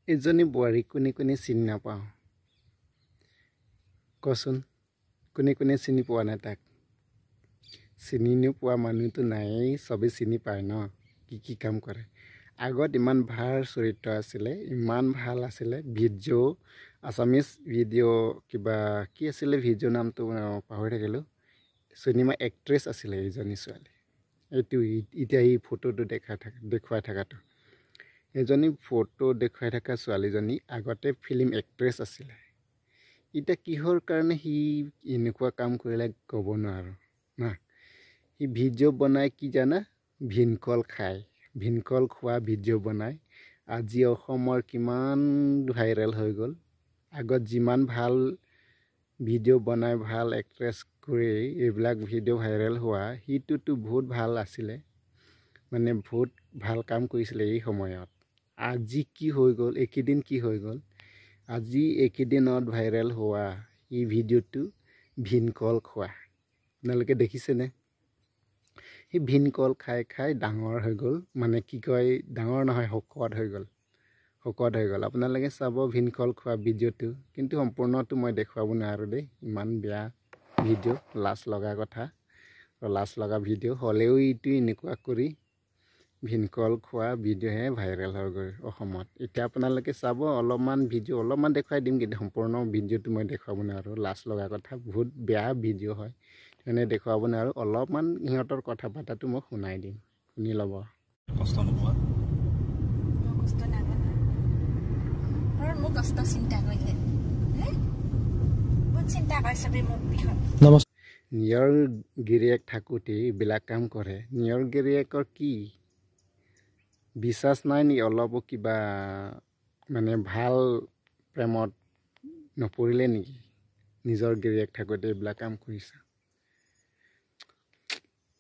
এজনী বোৱাৰী কোনে কোনে চিনি নাপাওঁ কচোন? কোনে কোনে চিনি পোৱা নাই তাক? চিনি নোপোৱা মানুহটো নায়েই, চবেই চিনি পায় ন কি কি কাম কৰে। আগত ইমান ভাল চৰিত্ৰ আছিলে, ইমান ভাল আছিলে। ভিডিঅ' আছামিজ ভিডিঅ' কিবা কি আছিলে ভিডিঅ' নামটো পাহৰি থাকিলোঁ। চিনেমা এক্ট্ৰেছ আছিলে এইজনী ছোৱালী। এইটো এতিয়া এই ফটোটো দেখাই থাক দেখুৱাই থকাটো, এজনী ফটো দেখুৱাই থকা ছোৱালীজনী আগতে ফিল্ম এক্ট্ৰেছ আছিলে। এতিয়া কিহৰ কাৰণে সি এনেকুৱা কাম কৰিলে ক'ব নোৱাৰোঁ না। সি ভিডিঅ' বনাই কি জানা, ভীমকল খায়, ভীমকল খোৱা ভিডিঅ' বনাই আজি অসমৰ কিমান ভাইৰেল হৈ গ'ল। আগত যিমান ভাল ভিডিঅ' বনাই ভাল এক্ট্ৰেছ কৰি এইবিলাক ভিডিঅ' ভাইৰেল হোৱা, সিটোতো বহুত ভাল আছিলে, মানে বহুত ভাল কাম কৰিছিলে এই সময়ত। আজি কি হৈ গ'ল, এইকেইদিন কি হৈ গ'ল? আজি এইকেইদিনত ভাইৰেল হোৱা এই ভিডিঅ'টো ভীমকল খোৱা, আপোনালোকে দেখিছেনে? সেই ভীমকল খাই খাই ডাঙৰ হৈ গ'ল, মানে কি কয় ডাঙৰ নহয় শকত হৈ গ'ল, শকত হৈ গ'ল। আপোনালোকে চাব ভীমকল খোৱা ভিডিঅ'টো, কিন্তু সম্পূৰ্ণটো মই দেখুৱাব নোৱাৰোঁ দেই, ইমান বেয়া ভিডিঅ', লাজ লগা কথা, লাজ লগা ভিডিঅ' হ'লেও এইটো এনেকুৱা কৰি ভীমকল খোৱা ভিডিঅ'হে ভাইৰেল হৈ গ'ল অসমত। এতিয়া আপোনালোকে চাব, অলপমান ভিডিঅ' অলপমান দেখুৱাই দিম, কিন্তু সম্পূৰ্ণ ভিডিঅ'টো মই দেখুৱাব নোৱাৰোঁ, লাজ লগা কথা, বহুত বেয়া ভিডিঅ' হয়, সেইকাৰণে দেখুৱাব নোৱাৰোঁ। অলপমান সিহঁতৰ কথা পতাটো মই শুনাই দিম, শুনি ল'ব। কষ্ট নোপোৱা? কষ্ট মোক কষ্ট চিন্তা কৰিলে বহুত চিন্তা কৰে চবে মোক বিষয়। নিজৰ গিৰিয়েক থাকোঁতেই এইবিলাক কাম কৰে, নিজৰ গিৰিয়েকৰ কি বিশ্বাস নাই নেকি? অলপো কিবা মানে ভাল প্ৰেমত নপৰিলে নেকি? নিজৰ গিৰিয়েক থাকোঁতে এইবিলাক কাম কৰিছে।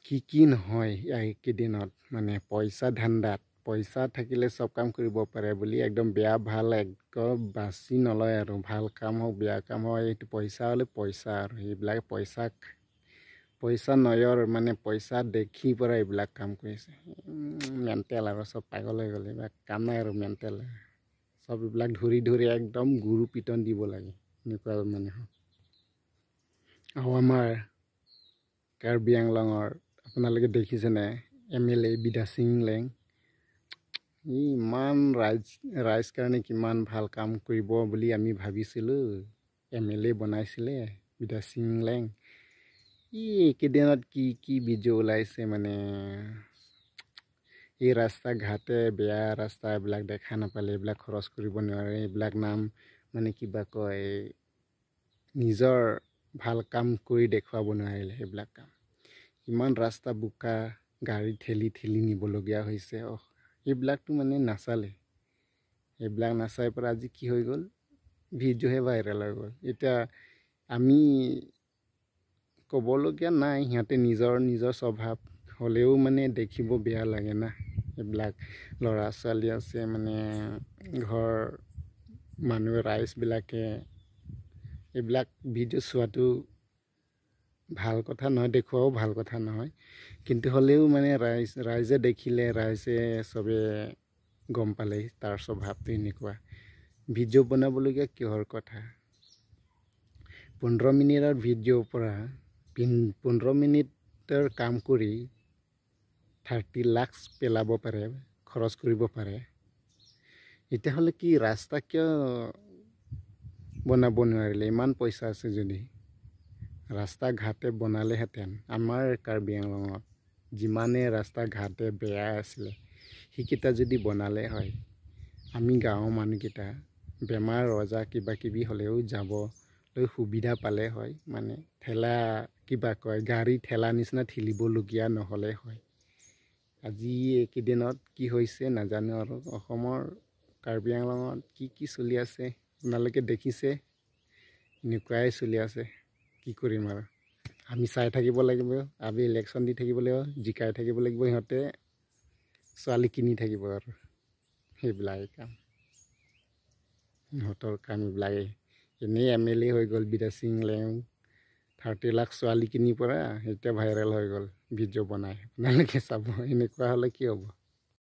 কি কি নহয় এইকেইদিনত, মানে পইচা ধান্দাত, পইচা থাকিলে চব কাম কৰিব পাৰে বুলি একদম বেয়া ভাল একদম বাছি নলয় আৰু, ভাল কাম হওক বেয়া কাম হওক, এইটো পইচা হ'লে পইচা আৰু সেইবিলাক পইচা পইচা নয়ৰ মানে পইচা দেখি পৰা এইবিলাক কাম কৰিছে। মেণ্টেল আৰু চব পাগল হৈ গ'ল, এইবিলাক কাম নাই আৰু মেণ্টেল চব এইবিলাক ধৰি ধৰি একদম গুৰু পিটন দিব লাগে এনেকুৱা মানে। আৰু আমাৰ কাৰ্বি আংলঙৰ আপোনালোকে দেখিছেনে MLA Bidyasing লেং, ইমান ৰাইজ কাৰণে কিমান ভাল কাম কৰিব বুলি আমি ভাবিছিলোঁ, MLA বনাইছিলে বিদ্যাসিং লেং। এইকেইদিনত কি কি ভিডিঅ' ওলাইছে, মানে এই ৰাস্তা ঘাটে বেয়া ৰাস্তা এইবিলাক দেখা নাপালে এইবিলাক খৰচ কৰিব নোৱাৰে, এইবিলাক নাম মানে কিবা কয় নিজৰ ভাল কাম কৰি দেখুৱাব নোৱাৰিলে সেইবিলাক কাম। ইমান ৰাস্তা বোকা, গাড়ী ঠেলি ঠেলি নিবলগীয়া হৈছে, এইবিলাকতো মানে নাচালে, এইবিলাক নাচাই পৰা আজি কি হৈ গ'ল, ভিডিঅ'হে ভাইৰেল হৈ গ'ল। এতিয়া আমি ক'বলগীয়া নাই, সিহঁতে নিজৰ নিজৰ স্বভাৱ হ'লেও মানে দেখিব বেয়া লাগে না। এইবিলাক ল'ৰা ছোৱালী আছে, মানে ঘৰ মানুহ ৰাইজবিলাকে এইবিলাক ভিডিঅ' চোৱাটো ভাল কথা নহয়, দেখুৱাও ভাল কথা নহয়, কিন্তু হ'লেও মানে ৰাইজে দেখিলে, ৰাইজে চবে গম পালে তাৰ স্বভাৱটো এনেকুৱা। ভিডিঅ' বনাবলগীয়া কিহৰ কথা? 15 মিনিটৰ ভিডিঅ'ৰ পৰা 15 মিনিটৰ কাম কৰি 30 লাখ পেলাব পাৰে, খৰচ কৰিব পাৰে। তেতিয়াহ'লে কি ৰাস্তা কিয় বনাব নোৱাৰিলে? ইমান পইচা আছে যদি ৰাস্তা ঘাটে বনালেহেঁতেন। আমাৰ কাৰ্বি আংলঙত যিমানে ৰাস্তা ঘাটে বেয়া আছিলে সেইকেইটা যদি বনালে হয়, আমি গাঁৱৰ মানুহকেইটা বেমাৰ ৰজা কিবা কিবি হ'লেও যাবলৈ সুবিধা পালে হয়, মানে ঠেলা কিবা কয় গাড়ী ঠেলা নিচিনা ঠেলিবলগীয়া নহ'লে হয়। আজি এইকেইদিনত কি হৈছে নাজানো আৰু, অসমৰ কাৰ্বি আংলঙত কি কি চলি আছে আপোনালোকে দেখিছে, এনেকুৱাই চলি আছে। কি কৰিম আৰু, আমি চাই থাকিব লাগিব, আমি ইলেকশ্যন দি থাকিব লাগিব, জিকাই থাকিব লাগিব, সিহঁতে ছোৱালী কিনি থাকিব আৰু সেইবিলাকেই কাম সিহঁতৰ কাম এইবিলাকেই। এনেই MLA হৈ গ'ল বিদ্যাসিং লেং, 30 লাখ ছোৱালী কিনি পৰা এতিয়া ভাইৰেল হৈ গ'ল ভিডিঅ' বনাই, আপোনালোকে চাব এনেকুৱা হ'লে কি হ'ব।